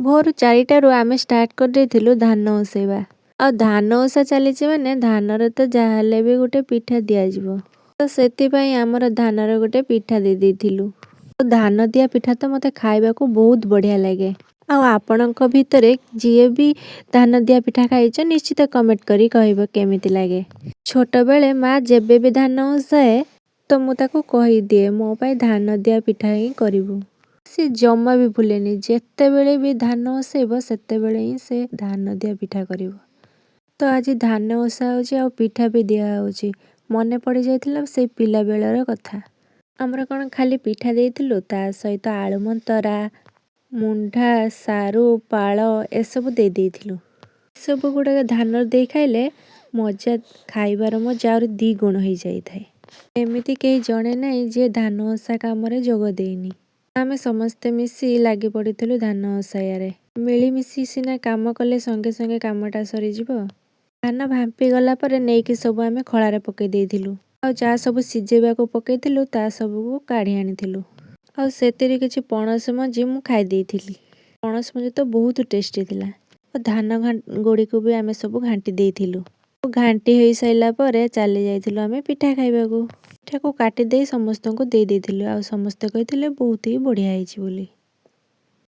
ଭୋରୁ 4ଟାରୁ ଆମେ ଷ୍ଟାର୍ଟ କରିଦେଇଥିଲୁ ଧାନ ଓସେଇବା। ଆଉ ଧାନ ଓସା ଚାଲିଛି ମାନେ ଧାନରେ ତ ଯାହାହେଲେ ବି ଗୋଟେ ପିଠା ଦିଆଯିବ। ତ ସେଥିପାଇଁ ଆମର ଧାନର ଗୋଟେ ପିଠା ଦେଇ ଦେଇଥିଲୁ। ଧାନ ଦିଆ ପିଠା ତ ମୋତେ ଖାଇବାକୁ ବହୁତ ବଢ଼ିଆ ଲାଗେ। ଆଉ ଆପଣଙ୍କ ଭିତରେ ଯିଏ ବି ଧାନ ଦିଆ ପିଠା ଖାଇଛ, ନିଶ୍ଚିତ କମେଣ୍ଟ କରି କହିବ କେମିତି ଲାଗେ। ଛୋଟବେଳେ ମା ଯେବେ ବି ଧାନ ଓସାଏ ତ ମୁଁ ତାକୁ କହିଦିଏ, ମୋ ପାଇଁ ଧାନ ଦିଆ ପିଠା ହିଁ କରିବୁ। ସେ ଜମା ବି ଭୁଲେନି, ଯେତେବେଳେ ବି ଧାନ ଓସେଇବ ସେତେବେଳେ ହିଁ ସେ ଧାନ ଦିଆ ପିଠା କରିବ। ତ ଆଜି ଧାନ ଓସା ହେଉଛି ଆଉ ପିଠା ବି ଦିଆହେଉଛି, ମନେ ପଡ଼ିଯାଇଥିଲା ସେଇ ପିଲାବେଳର କଥା। ଆମର କ'ଣ ଖାଲି ପିଠା ଦେଇଥିଲୁ, ତା ସହିତ ଆଳୁ ମନ୍ତରା, ମୁଣ୍ଢା, ସାରୁ, ପାଳ ଏସବୁ ଦେଇ ଦେଇଥିଲୁ। ଏସବୁ ଗୁଡ଼ାକ ଧାନରେ ଦେଇ ଖାଇଲେ ମଜା, ଖାଇବାର ମଜା ଆହୁରି ଦ୍ୱିଗୁଣ ହେଇଯାଇଥାଏ। ଏମିତି କେହି ଜଣେ ନାହିଁ ଯିଏ ଧାନ ଓସା କାମରେ ଯୋଗ ଦେଇନି। ଆମେ ସମସ୍ତେ ମିଶି ଲାଗି ପଡ଼ିଥିଲୁ ଧାନ ଓସାଇବାରେ। ମିଳିମିଶି ସିନା କାମ କଲେ ସଙ୍ଗେ ସଙ୍ଗେ କାମଟା ସରିଯିବ। ଧାନ ଭାମ୍ପି ଗଲା ପରେ ନେଇକି ସବୁ ଆମେ ଖଳାରେ ପକାଇ ଦେଇଥିଲୁ। ଆଉ ଯାହା ସବୁ ସିଝେଇବାକୁ ପକାଇଥିଲୁ ତା ସବୁକୁ କାଢ଼ି ଆଣିଥିଲୁ। ଆଉ ସେଥିରେ କିଛି ପଣସ ମଞ୍ଜି ମୁଁ ଖାଇ ଦେଇଥିଲି। ପଣସ ମଞ୍ଜି ତ ବହୁତ ଟେଷ୍ଟି ଥିଲା। ଆଉ ଧାନ ଗୁଡ଼ିକୁ ବି ଆମେ ସବୁ ଘାଣ୍ଟି ଦେଇଥିଲୁ। ଘାଣ୍ଟି ହେଇସାରିଲା ପରେ ଚାଲି ଯାଇଥିଲୁ ଆମେ ପିଠା ଖାଇବାକୁ। ପିଠାକୁ କାଟିଦେଇ ସମସ୍ତଙ୍କୁ ଦେଇ ଦେଇଥିଲୁ ଆଉ ସମସ୍ତେ କହିଥିଲେ ବହୁତ ହି ବଢ଼ିଆ ହେଇଛି ବୋଲି।